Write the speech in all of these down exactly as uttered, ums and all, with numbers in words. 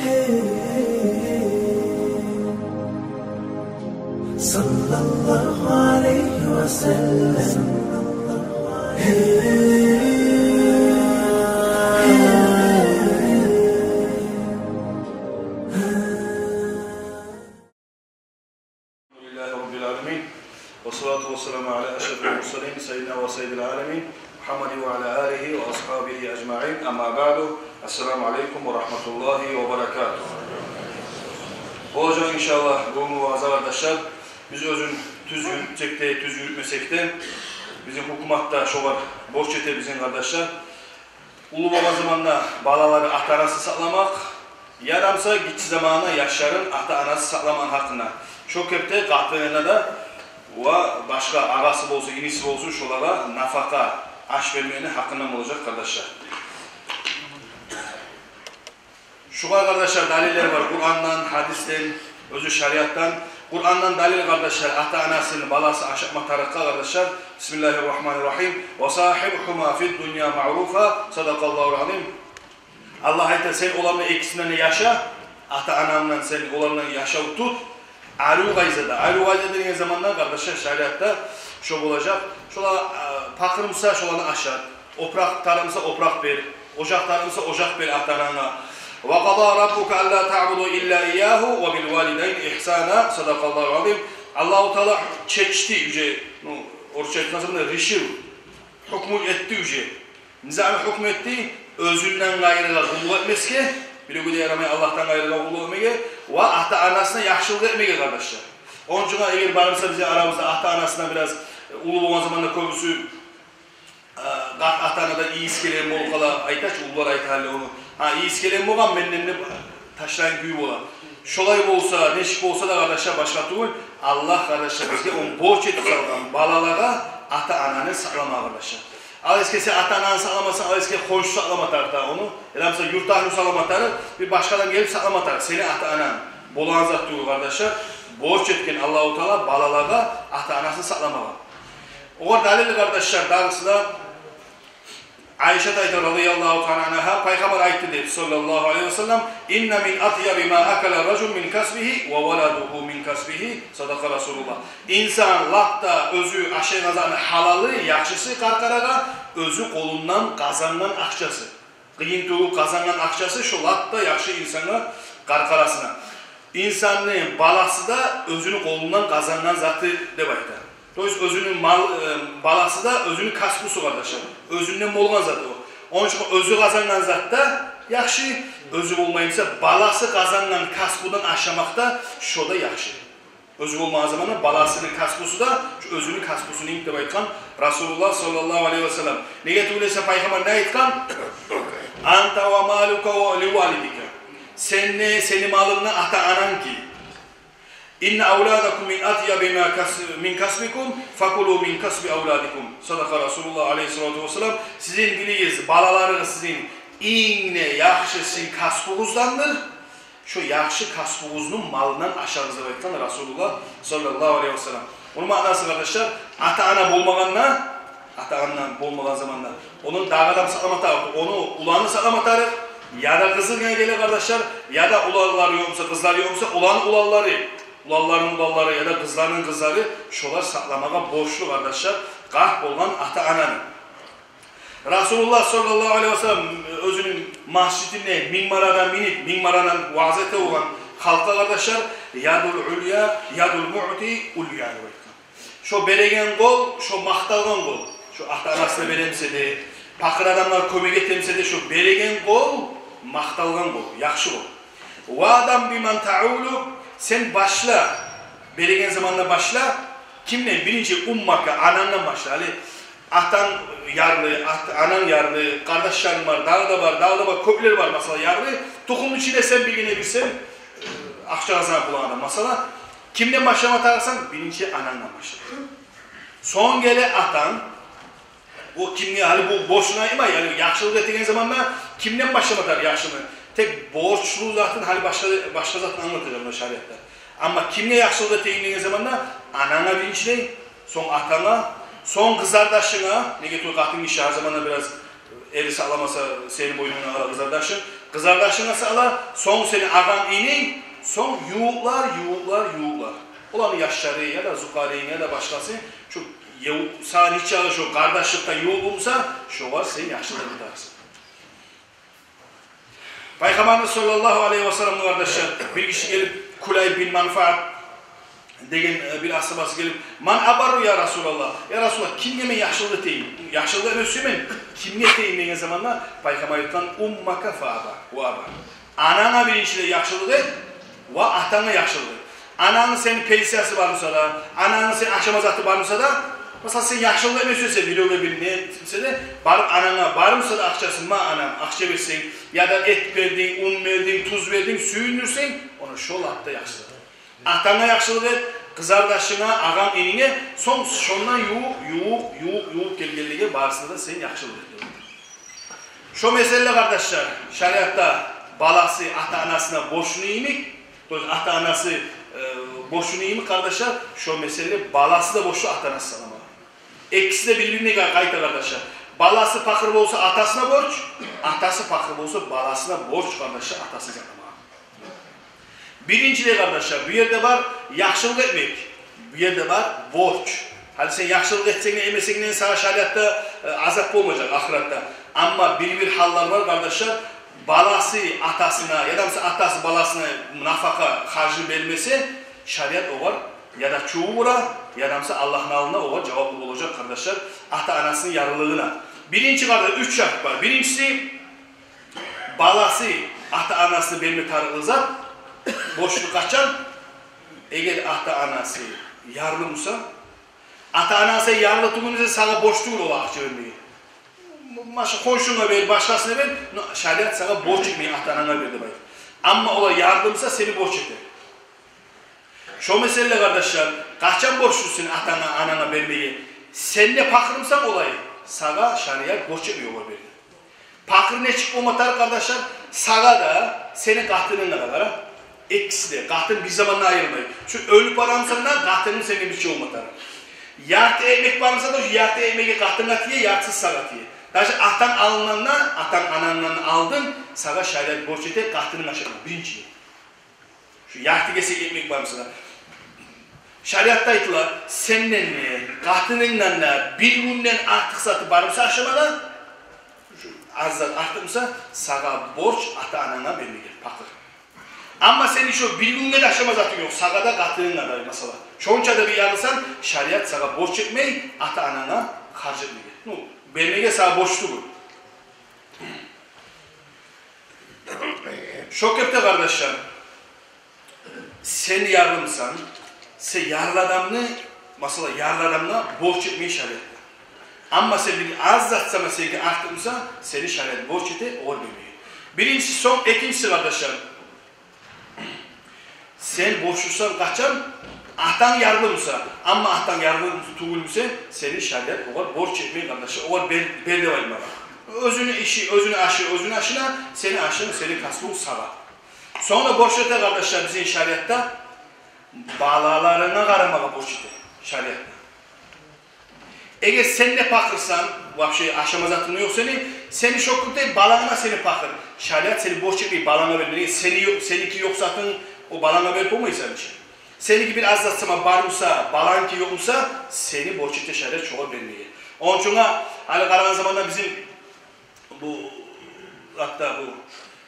صلى الله عليه وسلم. الحمد لله رب العالمين، والصلاة والسلام على أشرف المرسلين سيدنا وسيد العالمين محمد وعلى آله وأصحابه أجمعين. أما بعد، السلام عليكم ورحمة الله وبركاته. Болажакъ, иншаллагь, бугюнгю ваъза, къардашлар, биз оьзюн тюз юрютсек де, тюз юрютмесек де, бизин гьукумат да шогъар борч эте бизин, къардашлар. Уллу болгъан заманда балалары ата-анасын сакъламакъ, яда буса гиччи заманда яшларын ата-анасын сакъламакъ гьакъында. Шо кепде къатынына да ва башгъа агъасы болсун, иниси болсун, шолагъа нафакъа, аш бермекни гьакъындан болажакъ, къардашлар. Шугъар, къардашлар, далиллер бар Къурандан, гьадисден, оьзю шариатдан. Къурандан далил, къардашлар, ата-анасын баласы ашатма тарыкъгъа, къардашлар. بسم الله الرحمن الرحيم. وصاحبهما في الدنيا معروفا. صدق الله العظيم. Аллагь айта: сен оланы экисинден де яша, ата-анангдан сен оланы яшав тут, арив къайдада. Арив къайдада деген заманда, къардашлар, шариатда шо болажакъ. Шолар, а, пакъыр буса, шоланы ашат. Опуракъ тарыкъ буса, опуракъ бер. Ожакъ тарыкъ буса, ожакъ бер ата-ананга. وقضى ربك ألا تعبدوا إلا إياه وبالوالدين إحسانا. صدق الله العظيم. Аллагьу Таала чечди уже, ну, орусча айтгъан заманда, решил, гьукму этди уже. Не затны гьукму этди? Оьзюнден къайрыгъа къуллукъ этмесге, биревге де ярамай Аллагьдан къайрыгъа къуллукъ этмеге, ва ата-анасына яхшылыкъ этмеге, къардашлар. Ону учун, эгер бар буса бизин арабызда ата-анасына бираз, э, уллу болгъан заманда кёбюсю, э, къарт ата-анада ийис гелеген болуп къала, айтачы, уллулар айта гьали ону. Гьа, ийис гелеген болгъан менден деп ташлагъан кюй бола. Шолай болса, нечик болса да, къардашлар, башгъа тюгюл, Аллагь, къардашлар, бизге ону борч этип салгъан балалагъа ата-ананы сакъламагъа, къардашлар. Ал эсге, сен ата-ананы сакъламасанг, ал эсге, хоншу сакълама тарыкъ да ону. Яда буса юрт агьлю сакълама тарыкъ, бир башгъа адам гелип сакълама тарыкъ. Сени ата-ананг болагъан зат тюгюл, къардашлар. Борч этген Аллагьу Таала балалагъа ата-анасын сакъламагъа. Огъар далил, къардашлар, дагъысы да, Айшат айта, رضي الله تعالى عنها, Пайхаммар айтды деп, صلى الله عليه وسلم: إن من أطيب ما أكل الرجل من كسبه وولده من كسبه. صدق رسول الله. Инсан лап да оьзю ашайгъан затны гьалалы, яхшысы къаркъарагъа оьзю къолундан къазангъан акъчасы. Къыйын тёгюп къазангъан акъчасы шо лап да яхшы инсангъа, къаркъарасына. Инсанны баласы да оьзюню къолундан къазангъан заты деп айта. То есть оьзюню мал, э, баласы да оьзюню касбусу, къардашлар. Оьзюнден болгъан зат о. Ону учун оьзю къазангъан зат да яхшы, оьзю болмай буса, баласы къазангъан касбудан ашамакъ да, шо да яхшы. Оьзю болмагъан заманда баласыны касбусу да шо оьзюню касбусуну йимик деп айтгъан Расулуллагь, صلى الله عليه وسلم. Неге тюгюл эсе, Пайхаммар не айтгъан? أنت ومالك لوالدك. Сен де, сени малынг да ата-ананг ки. إن أولادكم من أطيب ما كس-، من كسبكم، فكلوا من كسب أولادكم. صدق رسول الله عليه الصلاة والسلام. Сизин, билигиз, балаларыгъыз сизин инг де яхшы сизин касбугъуздандыр. Шо яхшы касбугъузну малындан ашагъыз деп айтгъан Расулуллагь, صلى الله عليه وسلم. Ону маънасы, къардашлар, ата-ана болмагъанда, ата-ана болмагъан заманда, ону дагъы адам сакълама тарыкъ, ону уланы сакълама тарыкъ, яда къызы геле, къардашлар, яда уланлары ёкъ буса, къызлары ёкъ буса, уланы уланлары, уланларыны уланлары яда къызларыны къызлары, шолар сакъламагъа борчлу, къардашлар, къарт болгъан ата-ананы. Расулуллагь, صلى الله عليه وسلم, оьзюню межитинде минбаргъа минип, минбардан ваъза эте болгъан халкъгъа, къардашлар: يد العليا يد المعطي عليا деп айтгъан. Шо береген къол, шо макъталгъан къол. Шо ата-анасына бере буса да, пакъыр адамлагъа кёмек эте буса да, шо береген къол макъталгъан къол, яхшы къол. وابدأ بمن تعول, сен башла, береген заманда башла. Кимден? Биринчи أمك, анангдан башла. Гьали атанг ярлы, ат-, ананг ярлы, къардашларынг бар, дагъы да бар, дагъы да бар, кёплер бар, масала, ярлы. Тухумну ичинде сен биргине бирсен, э, акъча къазанып болагъан адам, масала. Кимден башлама тарыкъсан? Биринчи анангдан башла. Сонг геле атанг. О кимге, гьали бу борчлуну айтмай, яни яхшылыкъ этеген заманда кимден башлама тарыкъ яхшыны? Тек борчлу затын, гьали башгъа, башгъа затын англатажакъ муна шариатда. Амма кимге яхшылыкъ этейим деген заманда, ананга биринчилей, сонг атанга, сонг къызардашынга, неге тюгюл къатын гиши гьар заманда бираз эри сакъламаса, сени бойнунгдан къала къызардашынг, Къызардашынга сала, сонг сени агъанг, ининг, сонг ювукълар, ювукълар, ювукълар. Оланы яшлары, яда зукъарынг, яда башгъасы, шо ю-, сагъа нечакъы шо къардашлыкъда ювукъ буса, шогъар сен яхшылыкъ этесен. Пайхаммарыбыз саллаллагьу алайгьи ва салламны, къардашлар, бир гиши гелип, Кулайб бин Манфаат деген, э, бир асгьабасы гелип: «Ман абарру, я Расулаллагь? Я Расулаллагь, кимге мен яхшылыкъ этейим? Яхшылыкъ этме сюемен, кимге этейим?» — деген заманда Пайхаммар айтгъан: «Уммака фа аба, ва аба». Ананга биринчилей яхшылыкъ эт, ва атанга яхшылыкъ эт. Анангны сени пенсиясы бар буса да, анангны сени ашама заты бар буса да, масала, сен яхшылыкъ этме сюесен, биревге бир не этсе де, барып ананга, бар буса да акъчасы: «Ма, анам», акъча берсенг, яда эт бердинг, ун бердинг, туз бердинг, сююндюрсенг, ону шо лап да яхшылыкъ. Атанга яхшылыкъ эт, къызардашынга, агъанг, ининге, сонг шондан ювукъ, ювукъ, ювукъ, ювукъ гелгенлеге барысына да сен яхшылыкъ эт. Шо меселе, къардашлар, шариатда баласы ата-анасына борчлу йимик, то есть ата-анасы, э, борчлу йимик, къардашлар, шо меселе баласы да борчлу ата-анасына. Экиси де бир-бирине къайта, къардашлар. Баласы пакъыр болса, атасына борч, атасы пакъыр болса, баласына борч, къардашлар, атасын сакъламагъа. Биринчилей, къардашлар, бу ерде бар яхшылыкъ этмек, бу ерде бар борч. Гьали сен яхшылыкъ этсенг де, этмесенг де, сагъа шариатда, э, азап болмажакъ ахыратда. Амма бир-бир гьаллар бар, къардашлар, баласы атасына, яда буса атасы баласына нафакъа, харжны бермесе, шариат огъар яда чувуп ура, яда буса Аллагьны алдында огъар жаваплы болажакъ, къардашлар, ата-анасыны ярлылыгъына. Биринчи, къарда-, уьч шарт бар. Биринчиси, баласы ата-анасына берме тарыкълы зат, борчлу къачан? Эгер ата-анасы ярлы буса, ата-анасы ярлы тюгюл буса, сагъа борч тюгюл олагъа акъча бермеге. Башгъа хоншунга бер, башгъасына бер, но шариат сагъа борч этмей, ата-ананга бер деп айтып. Амма олар ярлы буса, сени борч эте. Шо меселе, къардашлар, къачан борчлу сен атанга, ананга бермеге? Сен де пакъыр бусанг олай, сагъа шариат борч этмей олар берди. Пакъыр нечик болма тарыкъ, къардашлар? Сагъа да, сени къатынынга да, къара. Экиси де, къатын бир заманда айрылмай. Шо оьлюп бара бусанг да, къатынынг сенден бирче болма тарыкъ. Ярты экмек бар буса да, шо ярты экмеги къатынынга тие, яртысы сагъа тие. Даже атанг алынагъанда, атанг, анангдан алдын сагъа шариат борч эте къатынынг ашатма, биринчи. Шо ярты гесек экмек бар буса да. Шариатда айтыла, сенден де, къатынынгдан да бир гюнден артыкъ заты бар буса ашамагъа, шо аз зат артыкъ буса, сагъа борч ата-ананга бермеге, пакъыр. Амма сени шо бир гюнге де ашама затынг ёкъ, сагъа да, къатынынга да, масала. Шонча да бир ярлысан, шариат сагъа борч этмей ата-ананга харж этмеге. Ну, бермеге сагъа борч тюгюл. Шо кепде, къардашлар, сен ярлы бусанг, сен ярлы адамны, масала, ярлы адамгъа борч этмей шариатда. Амма сен бир аз зат сама, сеники артыкъ буса, сени шариат борч эте огъар бермеге. Биринчиси, сонг экинчиси, къардашлар, сен борчлусан къачан? Атанг ярлы буса, амма атанг ярлы тюгюл буса, сени шариат огъар борч этмей, къардашлар, огъар бер, бер деп айтмагъа. Оьзюню иши, оьзюню ашы, оьзюню ашына, сени ашынг, сени касбунг сагъа. Сонг да борч эте, къардашлар, бизин шариатда балаларынга къарамагъа борч эте шариатда. Эгер сен де пакъырсан, вообще ашама затынг ёкъ сени, сени шо кюйде баланг да сени пакъыр. Шариат сени борч этмей баланга бермеге, сени ёкъ, сеники ёкъ затынг о баланга берип болмайсан ичи. Сеники бир аз зат сама бар буса, балангники ёкъ буса, сени борч эте шариат шогъар бермеге. Ону учун гьали къарагъан заманда бизин бу, гьатта бу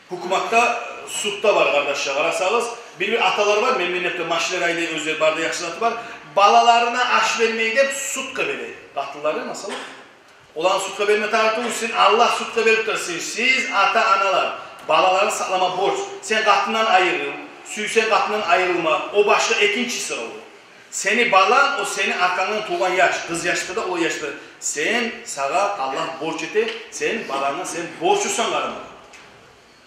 гьукуматда, судда бар, къардашлар, къарасагъыз, бир-бир аталар бар, мен, мен деп де машинлер айдай, оьзлер бар да, яхшы заты бар. Балаларына аш бермей деп судгъа бере. Къатынлары, масала. Оланы судгъа берме тарыкъ тюгюл, сизин Аллагь судгъа берип тура сизин. Сиз ата-аналар, балаларын сакълама борч. Сен къатындан айрыл, сюйсенг къатындан айрылма, о башгъа, экинчи сорав. Сени баланг, о сени аркъангдан тувгъан яш, къыз яшда да, улан яшда да. Сен, сагъа Аллагь борч эте, сен балангны сен борчлусан къарамагъа.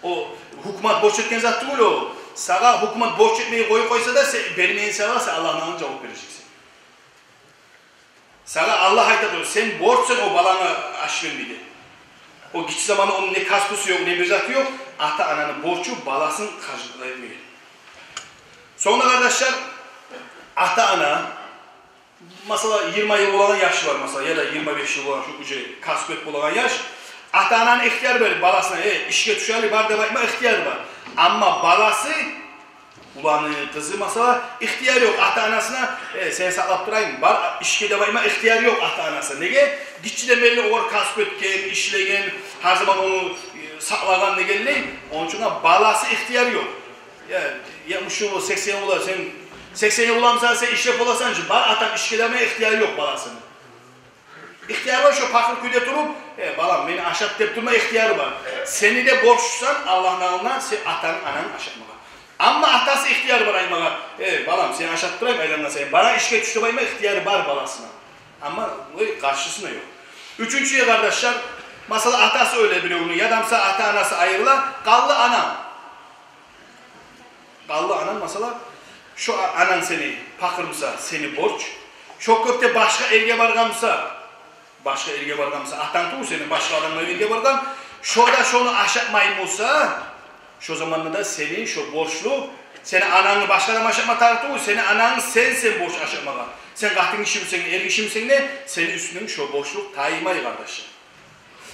О гьукумат борч этген зат тюгюл о. Сагъа гьукумат борч этмей къоюп къойса да, сен бермейин сагъа, сен Аллагьны алдында жавап бережексен. Сагъа Аллагь айта тура, сен борчсан о балангны аш бермеге. О гиччи заманда ону не касбусу ёкъ, не бир заты ёкъ. Ата-ананы борчу баласын харжлай бермеге. Сонг да, къардашлар, ата-ана, масала, йигирма йыл болагъан яшы бар, масала, яда йигирма беш йыл болагъан, шо уже касбу этип болагъан яш. Ата-ананы ихтияры бар баласына: «Э, ишге тюшели, бар», — деп айтма ихтияры бар. Амма баласы, уланы, къызы, масала, ихтияры ёкъ ата-анасына: «Э, сени сакълап турайым, бар ишге», — деп айтма ихтияры ёкъ ата-анасы. Неге? Гиччиден берли огъар касп этген, ишлеген, гьар заман ону, э, сакълагъан дегенлей. Ону учун баласы ихтияры ёкъ. Я, я, мушу сексен йыл, сен сексен йыл боламысан, сен ишлеп боласан чы, бар, атам, ишге, деме ихтияры ёкъ баласыны. Ихтияры бар шо пакъыр кюйде туруп: «Э, балам, мени ашат», — деп турма ихтияры бар. Сени де борчлусан Аллагьны алдына сен атанг, ананг ашатмагъа. Амма атасы ихтияры бар айтмагъа: «Э, балам, сени ашатып турайым, айлангъан сайын, бар, ишге тюш», — деп айтма ихтияры бар баласына. Амма, ой, къаршысына ёкъ. Уьчюнчюге, къардашлар, масала, атасы оьле биревню, яда, масала, ата-анасы айрыла, къалды ананг. Къалды ананг, масала, шо а-, ананг сени пакъыр буса, сени борч. Шо кюйде башгъа эрге баргъан буса, башгъа эрге баргъан буса, атанг тюгюл сени, башгъа адамгъа эрге баргъан, шо да шону ашатмай буса, шо заманда да сени шо борчлу, сени анангны башгъа адам ашатма тарыкъ тюгюл, сени ананг сенсен борч ашатмагъа. Сен къатынгиши бусанг, эргиши бусанг да, сени уьстюнгден шо борчлукъ таймай, къардашлар.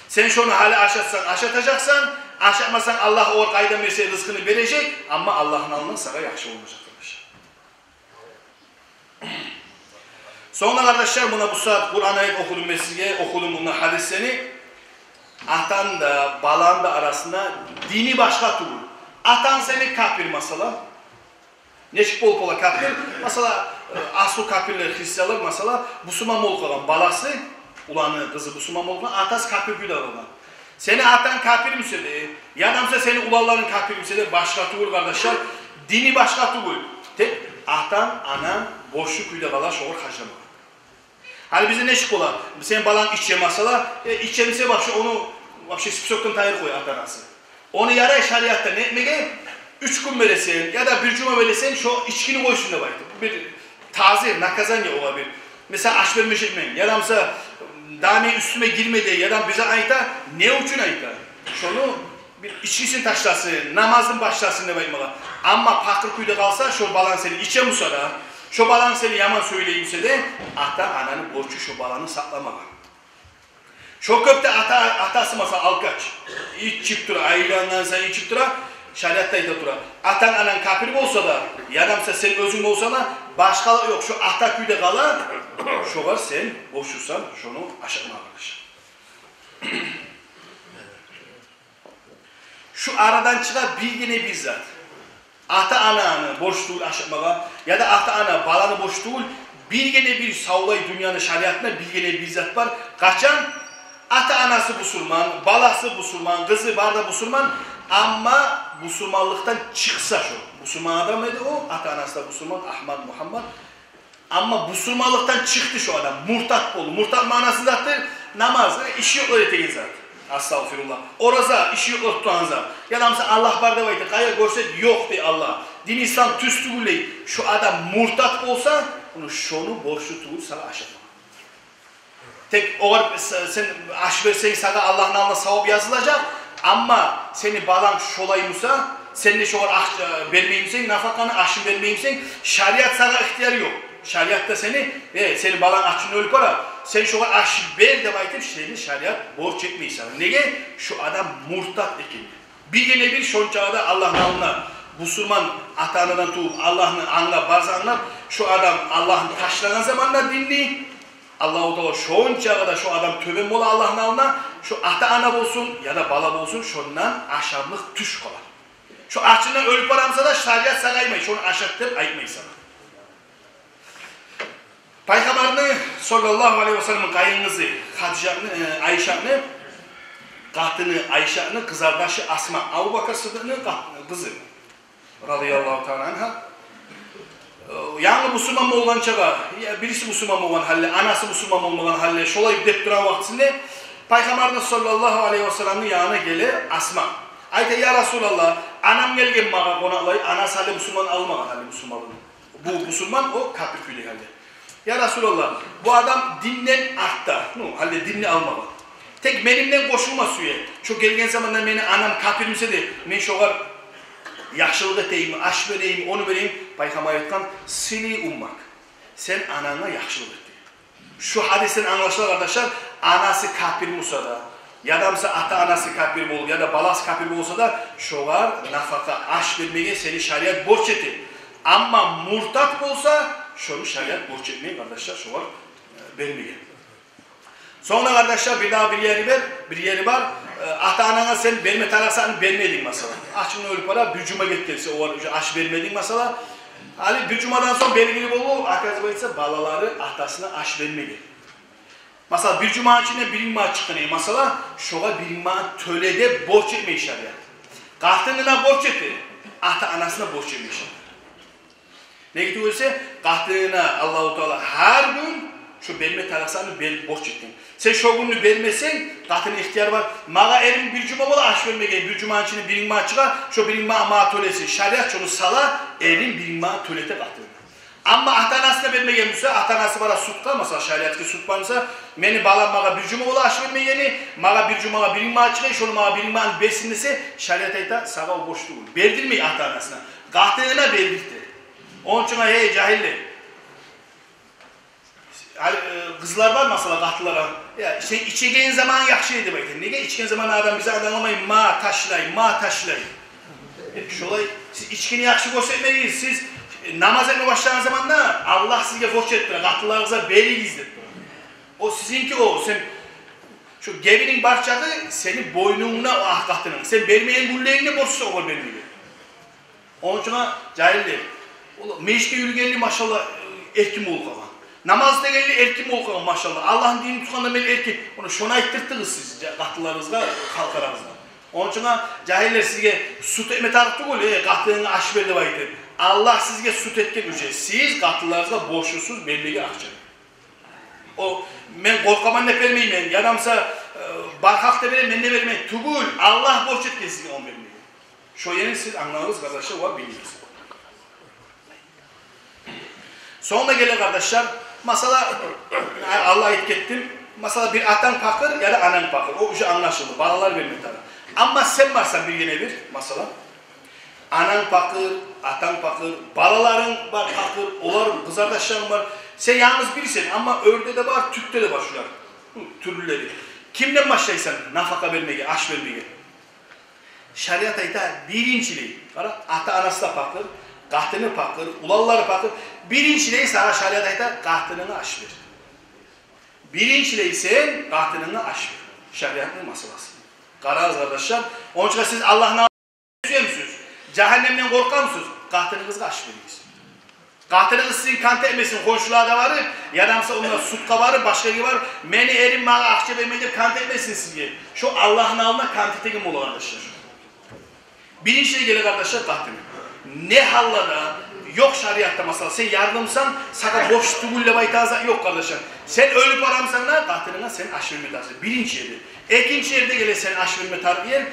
Сен шону гьали ашатсанг, ашатажакъсан, ашатмасанг, Аллагь огъар къайдан берсе рызкъыны бережек, амма Аллагьны алдында сагъа яхшы болмажакъ, къардашлар. Сонг да, къардашлар, муна бу сагьат Къуран аят охудум мен сизге, охудум муна гьадислени. Атанг да, баланг да арасында дини башгъа тюгюл. Атанг сени капир, масала. Нечик болуп бола капир? Масала, э, аслу капирлер, христианлар, масала, бусурман болуп къалгъан, баласы, уланы, къызы бусурман болуп къалгъан, атасы капир кюйде къалгъан. Сени атанг капир буса да, яда, масала, сени уланларынг капир буса да, башгъа тюгюл, къардашлар, дини башгъа тюгюл. Тек атанг, ананг борчлу кюйде къала шогъар харжламагъа. Гьали бизде нечик бола? Сени баланг иче, масала, э, иче буса, вообще ону, вообще списокдан тайдырып къоя ата-анасы. Ону ярай шариатда не этмеге? Уьч гюн бересен, яда бир жума бересен, шо ичкини къойсун деп айтып. Бир тазир, наказание огъар бир. Масала, аш бермежекмен, яда, масала, дагъы мени уьстюме гирме дей, яда бир зат айта, не учун айта? Шону бир ичкисин ташласын, намазын башласын деп айтмагъа. Амма пакъыр кюйде къалса, шо баланг сени иче буса да, шо баланг сени яман сёйлей буса да, ата-ананы борчу шо баланы сакъламагъа. Шо кюйде ата, атасы, масала, алкаш, ичип тура, айлангъан сайын ичип тура, шариатда айта тура: атанг, ананг капир болса да, яда, масала, сен оьзюнг болсанг да, башгъалыкъ ёкъ, шо ата кюйде къала, шогъар сен борчлусан шону ашатмагъа, къардашлар. Шу арадан чыгъа биргине бир зат. Ата-ананы борч тюгюл ашатмагъа, яда ата-ана баланы борч тюгюл. Биргине бир савлай дюньяны шариатында биргине бир зат бар. Къачан ата-анасы бусурман, баласы бусурман, къызы бары да бусурман, амма бусурманлыкъдан чыкъса шо. Бусурман адам эди о, ата-анасы да бусурман, Агьмат, Мугьаммат. Амма бусурманлыкъдан чыкъды шо адам, муртат болду. Муртат маънасы затдыр: намаз, э, иши ёкълар этеген зат. Астагъфируллагь. Ораза, иши ёкълар тутагъан зат. Яда, масала, Аллагь бар деп айта, къайда гёрсе ёкъ дей Аллагь. Дин ислам тюз тюгюл дей. Шо адам муртат болса, ону, шону борчлу тюгюл сагъа ашатма. Тек огъар с-, сен аш берсенг, сагъа Аллагьны алдында савап язылажакъ. Амма сени баланг шолай буса, сен де шогъар акъча бермей бусанг, нафакъаны, ашын бермей бусанг, шариат сагъа ихтияр ёкъ. Шариатда сени, э, сени баланг ачындан оьлюп бара, сен шогъар аш бер деп айтып, сени шариат борч этмей сагъа. Неге? Шо адам муртат экен. Биргине бир шончакъы да Аллагьны алдына бусурман ата-анадан тувуп, Аллагьны англап, барса англап, шо адам Аллагьны ташлагъан заманда динни, Аллагьу Таала шончакъы да шо адам тёбен бола Аллагьны алдына, шо ата-ана болсун яда бала болсун, шондан ашамлыкъ тюш къала. Шо ачындан оьлюп бара буса да, шариат сагъа айтмай, шону ашат деп айтмай сагъа. Пайхаммарны, саллаллагьу алайгьи ва саллам, къайын къызы Хадижатны, э, Айшатны, къатыны Айшатны къызардашы Асма, Абубакар Сыддыкъны къат-, къызы, радияллагьу таала ангьа. Э, янгы бусурман болгъан чакъы, я, бириси бусурман болгъан гьалде, анасы бусурман болмагъан гьалде, шолай деп турагъан вакътисинде Пайхаммарны, саллаллагьу алайгьи ва салламны, янына геле Асма. Айта: «Я Расулаллагь, анам гелген магъа къонакълай, анасы гьали бусурман алмагъан, гьали бусурманлыгъын. Бу бусурман, о капир кюйде гьали. Я Расулаллагь, бу адам динден артда, ну, гьали динни алмагъан. Тек менимден къошулма сюе. Шо гелген заманда мени анам капир буса да, мен шогъар яхшылыкъ этейимми, аш берейимми, ону берейимми?» Пайхаммар айтгъан: «Сили уммак. Сен ананга яхшылыкъ эт», — дей. Шу гьадисден англашыла, къардашлар, анасы капир буса да, Яда, мисал, ата-анасы капир болуп, яда баласы капир болса да, шогъар нафакъа, аш бермеге сени шариат борч эте. Амма муртат болса, шону шариат борч этмей, къардашлар, шогъар, э, бермеге. Сонг да, къардашлар, бир дагъы бир ери бар, бир ери бар. Э, ата-ананга сен берме тарыкъ затны бермединг, масала. Ачындан оьлюп бара, бир жума гетгенсе, огъар уже аш бермединг, масала. Гьали бир жумадан сонг белгили болду, оказывается, балалары атасына аш бермеген. Масала, бир жуманы ичинде бир минг манат чыкъгъан эди, масала, шогъар бир минг манат тёле деп борч этмей шариат. Къатынына борч эте, ата-анасына борч этмей шариат. Неге тюгюл эсе, къатынына Аллагьу Таала гьар гюн шо берме тарыкъ затны бер-, борч этген. Сен шо гюнню бермесенг, къатынны ихтияры бар: «Магъа эрим бир жума бола аш бермеген, бир жуманы ичинде бир минг манат чыгъа, шо бир минг манат магъа тёлесин». Шариат шону сала, эрин бир минг манат тёлете къатынына. Амма ата-анасына бермеген буса, ата-анасы бара судгъа, масала, шариатский суд бар буса, «Мени балам магъа бир жума бола аш бермегени, магъа бир жумагъа бир минг манат чыгъа, шону магъа бир минг манат берсин» десе, шариат айта, сагъа о борч тюгюл. Бердирмей ата-анасына. Къатынына бердирте. Ону учун, гьей, жагьиллер. Гьали, э, къызлар бар, масала, къатынлар: «Я, сен ичеген заман яхшы эди», — деп айта. Неге? Ичген заман адам, бизин адам англамай, ма ташлай, ма ташлай. Э, шолай, сиз ичкини яхшы гёрсетмегиз, сиз, э, намаз этме башлагъан заманда Аллагь сизге борч этип тура, къатынларыгъызгъа беригиз деп тура. О сизинки о, сен, шо гебининг бар чакъы сени бойнунгда о къатынынг. Сен бермеген гюнлеринг де борчсуз огъар бермеге. Ону учун, жагьиллер, ол межитге юрюгенли, машаллагь, эркин болуп къалгъан. Намаз этегенли эркин болуп къалгъан, машаллагь. Аллагьны динин тутгъанда мен эркин. Ону, шону айтдыртыгъыз сиз жа-, къатынларыгъызгъа, халкъарагъызгъа. Ону учун, жагьиллер, сизге суд этме тарыкъ тюгюл, э, къатынынга аш бер деп айтып. Аллагь сизге суд этген уже. Сиз къатынларыгъызгъа борчлусуз бермеге акъча. О, мен къоркъаман деп бермеймен, яда буса, э, бар халкъ да бере, мен де беремен. Тюгюл, Аллагь борч этген сизге ону бермеге. Шо ерин сиз англагъыз, къардашлар, ва билигиз. Сонг да геле, къардашлар, масала, Аллагь, айтып гетдим. Масала, бир атанг пакъыр яда ананг пакъыр. О уже англашылды. Балалар берме тарыкъ. Амма сен барсан биргине бир, масала, ананг пакъыр, атанг пакъыр, балаларынг бар пакъыр, олар, къызардашларынг бар. Сен янгыз бирсен, амма оьрде де бар, тюпде де бар шулар. Тюрлюлери. Кимден башлайсан нафакъа бермеге, аш бермеге? Шариат айта, биринчилей, къара, ата-анасы да пакъыр, къатыны пакъыр, уланлары пакъыр. Биринчилей сагъа шариат айта, къатынынга аш бер. Биринчилей сен къатынынга аш бер. Шариатны масъаласы. Къарагъыз, къардашлар, онча сиз Аллагьны сюемисиз? Жагьаннемден къоркъамысыз? Къатыныгъызгъа аш беригиз. Къатыныгъыз сизин кант этмесин, хоншуларда барып, яда буса онда судгъа барып, башгъа ерге барып, мени эрим магъа акъча бермей деп кант этмесин сизге. Шо Аллагьны алдында кант этеген бола, къардашлар. Биринчилей геле, къардашлар, къатыны. Не гьалда да ёкъ шариатда, масала, сен ярлымысан, сагъа борч тюгюл деп айтагъан зат ёкъ, къардашлар. Сен оьлюп барамысан да, къатынынга сен аш берме тарыкъсан. Биринчи ерде. Экинчи ерде геле сен аш берме тарыкъ ер,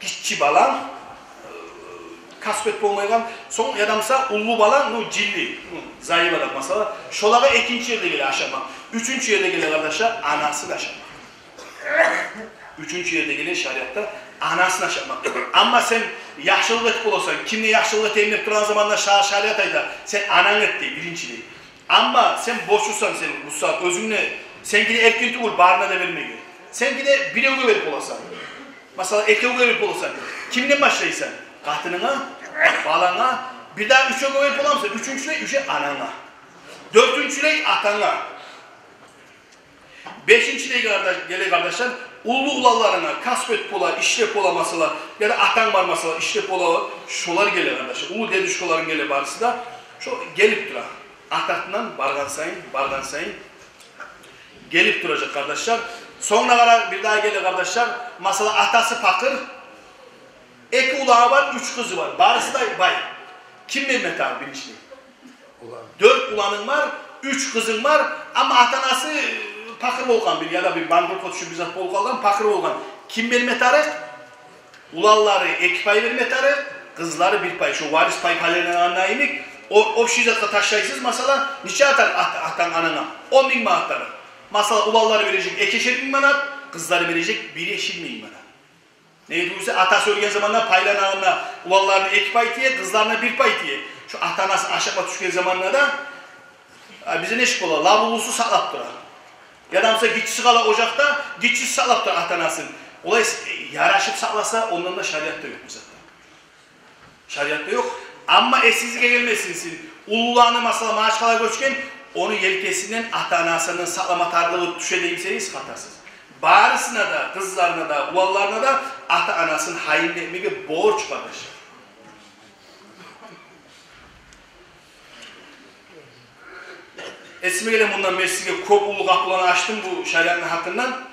гиччи баланг, э, касбет болмайгъан, сонг яда буса уллу баланг, ну, жилли, ну, зайып адам, масала, шолагъа экинчи ерде геле ашатмакъ. Уьчюнчю ерде геле, къардашлар, анасын ашатмакъ. Уьчюнчю ерде геле шариатда анасын ашатмакъ. Амма сен яхшылыкъ этип боласан, кимге яхшылыкъ этейим деп турагъан заманда ша-, шариат айта, сен ананг эт дей, биринчилей. Амма сен борчлусан, сен бу сагьат оьзюнг де, сенки де эркин тюгюл барына да бермеге. Сенки де биревге берип боласан. Масала, экевге берип боласан. Кимден башлайсан? Къатынынга, баланга, бир дагъы уьчевге берип боламысан? Уьчюнчюлей уже ананга. Дёртюнчюлей атанга. Бешинчилей, къардаш-, геле, къардашлар, уллу уланларынга, касбет бола, ишлеп бола, масала, яда атанг бар, масала, ишлеп бола, шолар геле, къардашлар. Уллу дедушкаларынг геле, барысы да шо гелип тура. Ат артындан баргъан сайын, баргъан сайын гелип туражакъ, къардашлар. Сонг да къара, бир дагъы геле, къардашлар. Масала, атасы пакъыр, эки уланы бар, уьч къызы бар. Барысы да бай. Ким берме тарыкъ биринчилей? Улан. Дёрт уланынг бар, уьч къызынг бар, амма ата-анасы пакъыр болгъан бир, яда бир банкротгъа тюшюп бир зат болуп къалгъан, пакъыр болгъан. Ким берме тарыкъ? Уланлары эки пай берме тарыкъ, къызлары бир пай. Шо варис пай пайланагъанда йимик, о, общий затгъа ташлайсыз, масала, нече атар ат-, атанг, ананга? Он минг манат атар. Масала, уланлары бережек экишер минг манат, къызлары бережек биришер минг манат. Неге тюгюл эсе, атасы оьлген заманда пайланагъанда уланларына эки пай тие, къызларына бир пай тие. Шо ата-анасы ашатма тюшген заманда да, а, бизде нечик бола? Лап уллусу сакълап тура. Яда, масала, гиччиси къала ожакъда, гиччиси сакълап тура ата-анасын. Олай с-, э, ярашып сакъласа, ондан да шариатда ёкъ, масала. Шариатда ёкъ. Амма эсигизге гелмесин сизин, уллуланы, масала, Магьачкъалагъа гёчген, ону елкесинден ата-анасыны сакълама тарлыгъы тюше деймисегиз, хатасыз. Барысына да, къызларына да, уланларына да ата-анасын гьайын этмеге борч, къардашлар. Эсиме геле, мундан мен сизге кёп уллу къапуланы ачдым бу шариатны гьакъындан.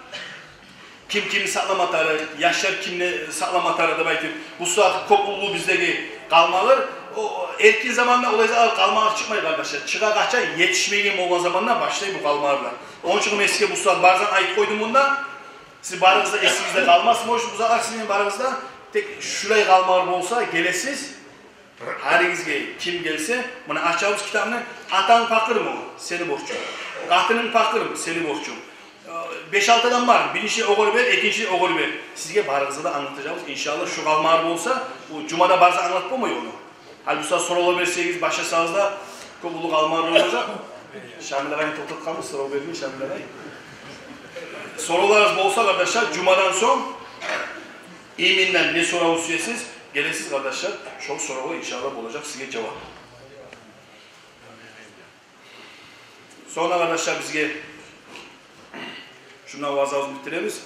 Ким кимни сакълама тарыкъ, яшлар кимни сакълама тарыкъ деп айтып. Бу сагьат кёп уллу биздеги къалмагъыр. О, эркин заманда олай затлар къалмагъыр чыкъмай, къардашлар. Чыгъа, къача, етишмейген болгъан заманда башлай бу къалмагъырлар. Ону учун мен сизге бу сагьат барыгъызгъа айтып къойдум мунда. Сиз барыгъыз да эсигизде къалмасын, может, бу затлар сизин барыгъызда. Тек шулай къалмагъыр болса, гелесиз. Гьаригизге ким гелсе, муна ачабыз китапны. Атанг пакъырмы? Сени борчунг. Къатынынг пакъырмы? Сени борчунг. Э, беш-алты адам бар. Биринчи огъар бер, экинчи огъар бер. Сизге барыгъызгъа да англатажакъбыз, иншаллагь, шу къалмагъыр болса. Бу жумада барса англатып болмай ону. Гьали бу сагьат соравлар берсегиз, башласагъыз да, кёп уллу къалмагъыр болажакъ. Шамил агъайны токътатгъанбыз, сорав бермей, Шамил агъай. Соравларыгъыз болса, къардашлар, жумадан сонг именно не сорав сюесиз, гелесиз, къардашлар, шол соравгъа, иншаллагь, болажакъ сизге жавап. Сонг да, къардашлар, бизге шунда ваазабызны битдиребиз.